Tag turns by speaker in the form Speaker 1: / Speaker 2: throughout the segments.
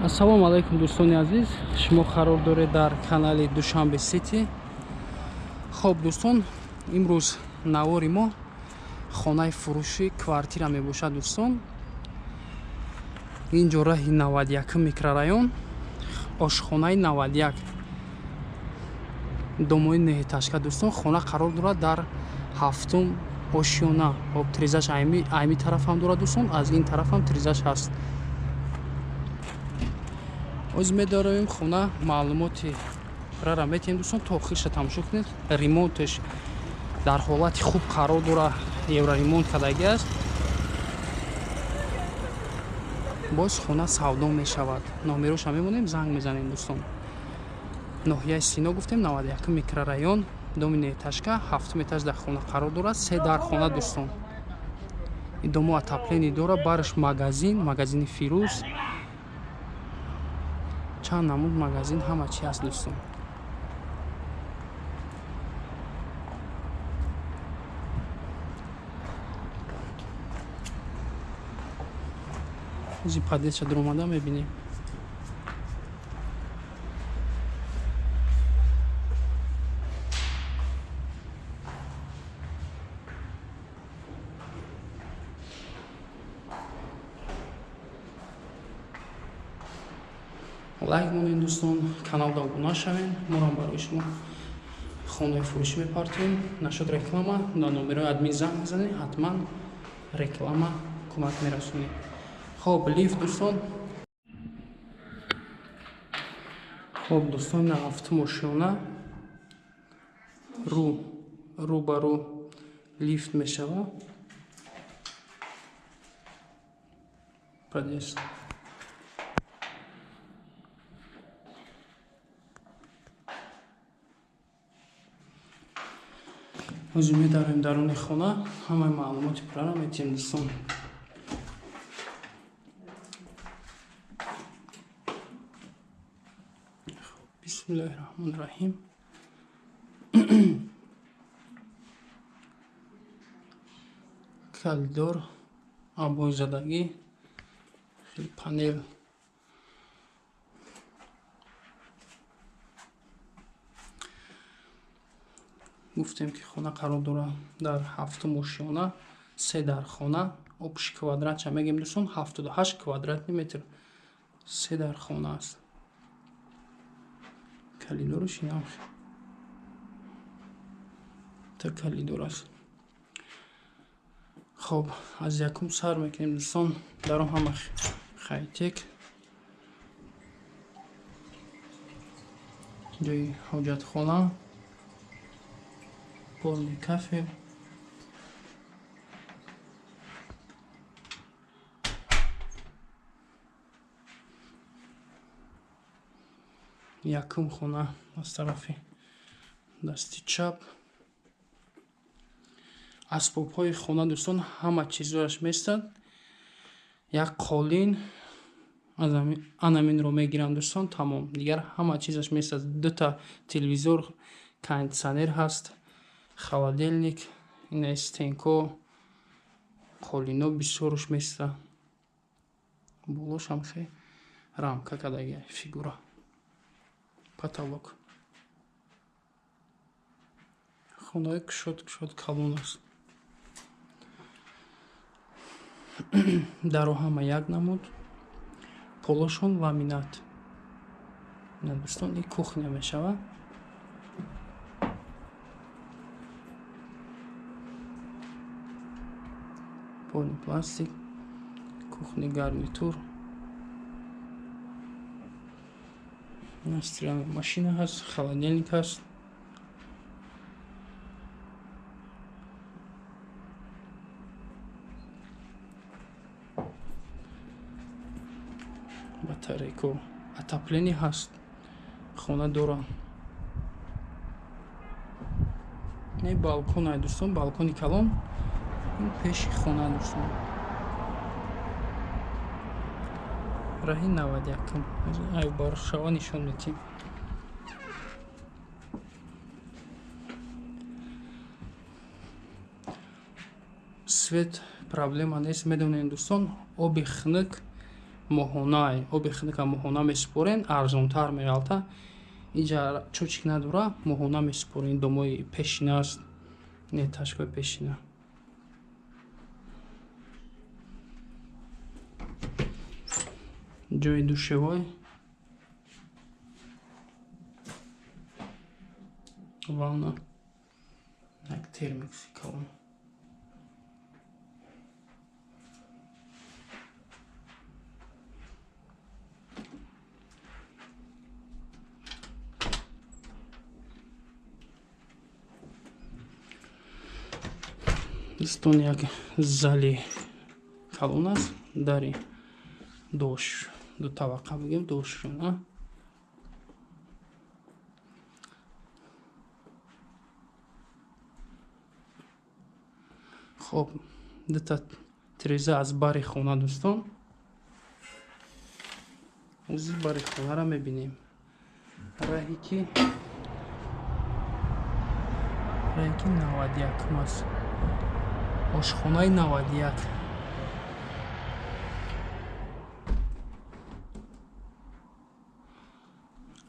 Speaker 1: Ассалому алайкум, дӯстони азиз. Шумо қарор доред дар канали Душанбе Сити. Хоб, дӯстон, имрӯз навори мо хонаи фурӯши квартира мебошад, дӯстон. Ин ҷо раҳи 91 микрорайон, ошхонаи 91, домои неҳеташка, дӯстон. Хона қарор дорад дар ҳафтум ошёна. Хоб, тризаш айми тараф ҳам дорад, дӯстон, аз ин тараф ҳам тризаш ҳаст. Оз медароем хона, маълумоти рара метиҳем, дӯстон, то охирша тамошо кунед. Ремонтш дар ҳолати хуб қарор дора, евроремонт кардагӣ аст. Боз хона савдо мешавад. Номероша мемонем, занг мезанем, дӯстон. Ноҳияи Сино гуфтем, 91 микрорайон, доми неэтажка, ҳафтум этаж дар хона қарор дорад, се дар хона, дӯстон. Ин домо отопление дора, барш магазин, магазини Фирӯз, чанд намуд магазин, ҳама чи ҳаст, дӯстон. Ози подъездша дуромада мебинем. Лайк монед, дӯстон, каналда обуна шавед. Морам барои шумо хонаи фурӯшӣ мепартоем. Нашуд реклама, дар номерои админ занг мезанед, ҳатман реклама кӯмак мерасонед. Хоб, лифт, дӯстон. Хоб, дӯстон, на ҳафтум ошёна, рӯ рӯ ба рӯ лифт мешавад. Подъезд. Ҳозир медароем даруни хона, ҳамаи маълумоти пуррара метиҳем, дӯстон. Бисмиллаҳи раҳмони раҳим. Коридор обойзадагӣ, хеле панел. Гуфтем, ки хона қарор дорад дар ҳафтум ошёна, се дар хона, общий квадратша мегем, дӯстон, 78 квадратный метр, се дар хона аст. Коридорш инам та коридор аст. Хоб, аз якум сар мекунем, дӯстон. Дар он ҳама хайтек, ҷои ҳоҷатхона, полный кафель. Якум хона аз тарафи дасти чап. Асбобҳои хона, дӯстон, ҳама чизояш местад. Як қолин анаминро мегирам, дӯстон, тамом. Дигар ҳама чизаш местад. Дута телевизор, кондитсионер ҳаст, холодильник, ина стенко, қолино бисёруш места. Болошам хе рамка кадаги, фигура, потолок. Хонаи кушод кушод, калон аст. Даро ҳама як намуд, полошон ламинат. Ина, дӯстон, ин кухня мешавад. Полный пластик, кухонный гарнитур, стиральная машина ҳаст, холодильник ҳаст. Батарейко, отопление ҳаст, хона дора. Не балкон ай, дӯстон, балкони калон, ин пеши хона, дӯстон. Раҳи 91-ум ай баршава нишон медиҳем. Свет проблема нест, медонем, дӯстон, оби хунук. Моҳона оби хунука моҳона месупорен, арзонтар меғалта. Инҷа чӯчик надора, моҳона месупорен. Домои пешина аст, этажкаи пешина. Ҷои душевой, ванна, як термикси калон. Дӯстон, як зали калон аст, дари дош ду табақа бигем, дошона. Хоб, дута тиреза аз бари хона, дӯстон. Ози бари хонаро мебинем. Раҳе ки 91 аст. Ошхонаи 91.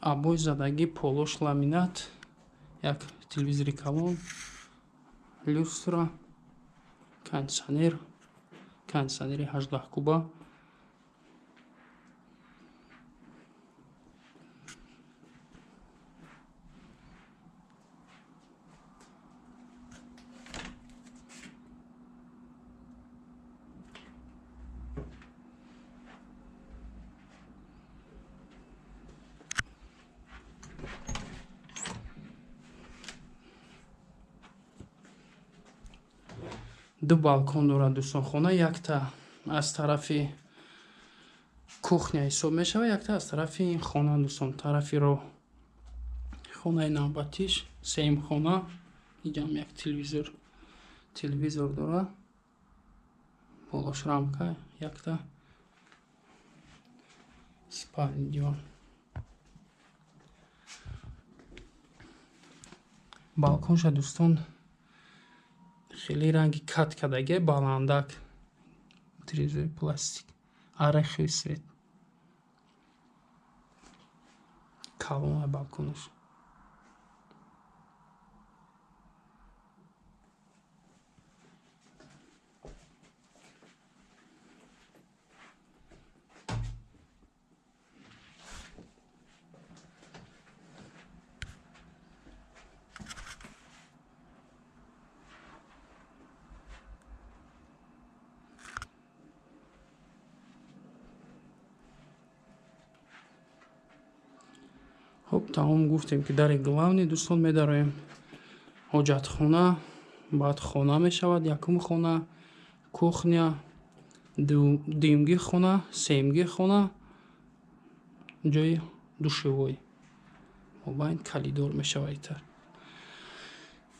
Speaker 1: Обои задагӣ, полош ламинат, як телевизори калон, люстра, кондитсионер, кондитсионери 18 куба. Ду балкон дорад, дӯстон, хона. Якта аз тарафи кухня ҳисоб мешавад, якта аз тарафи ин хона, дӯстон, тарафи роҳ. Хонаи навбатиш, сеюм хона. Инҷам як телевизор дорад, болош рамка, якта спальни, диван. Балконша, дӯстон, хеле ранги кат кадаге, баландак, тирезаи пластик, ореховый свет, калона балконаш. Хоб, тамом, гуфтем ки дари главный, дӯстон, медароем ҳоҷатхона, баъд хона мешавад, якум хона, кухня, дуюмги хона, сеюмги хона, ҷои душевой, мобайн калидор мешавад. Итар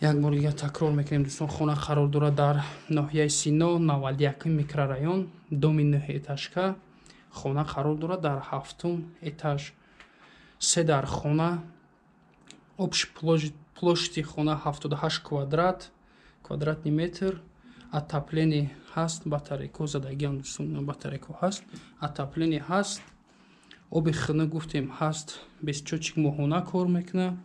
Speaker 1: як бор дигар такрор мекунем, дӯстон, хона қарор дорад дар ноҳияи Сино, 91 микрорайон, доми 9 этажка. Хона қарор дорад дар ҳафтум этаж, се дар хона. Общий площади хона 78 квадратный метр. Отопление ҳаст, батарейко задагиам, дӯстон, батарейко ҳаст, отопление ҳаст, оби хунук гуфтем ҳаст, без счётчик моҳона кор мекунад.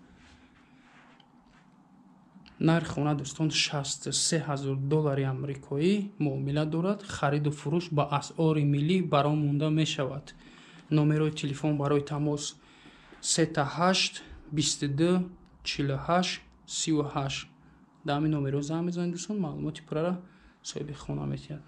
Speaker 1: Нархи хона, дӯстон, 63 ҳазор доллари амрикоӣ муомила дорад. Хариду фурӯш ба асъори миллӣ баром монда мешавад. Номерои телефон барои тамос: 3 8 22 48 38. Дар ҳамин номеро занг мезанед, дӯстон, маълумоти пуррара соҳиби хона метиҳад.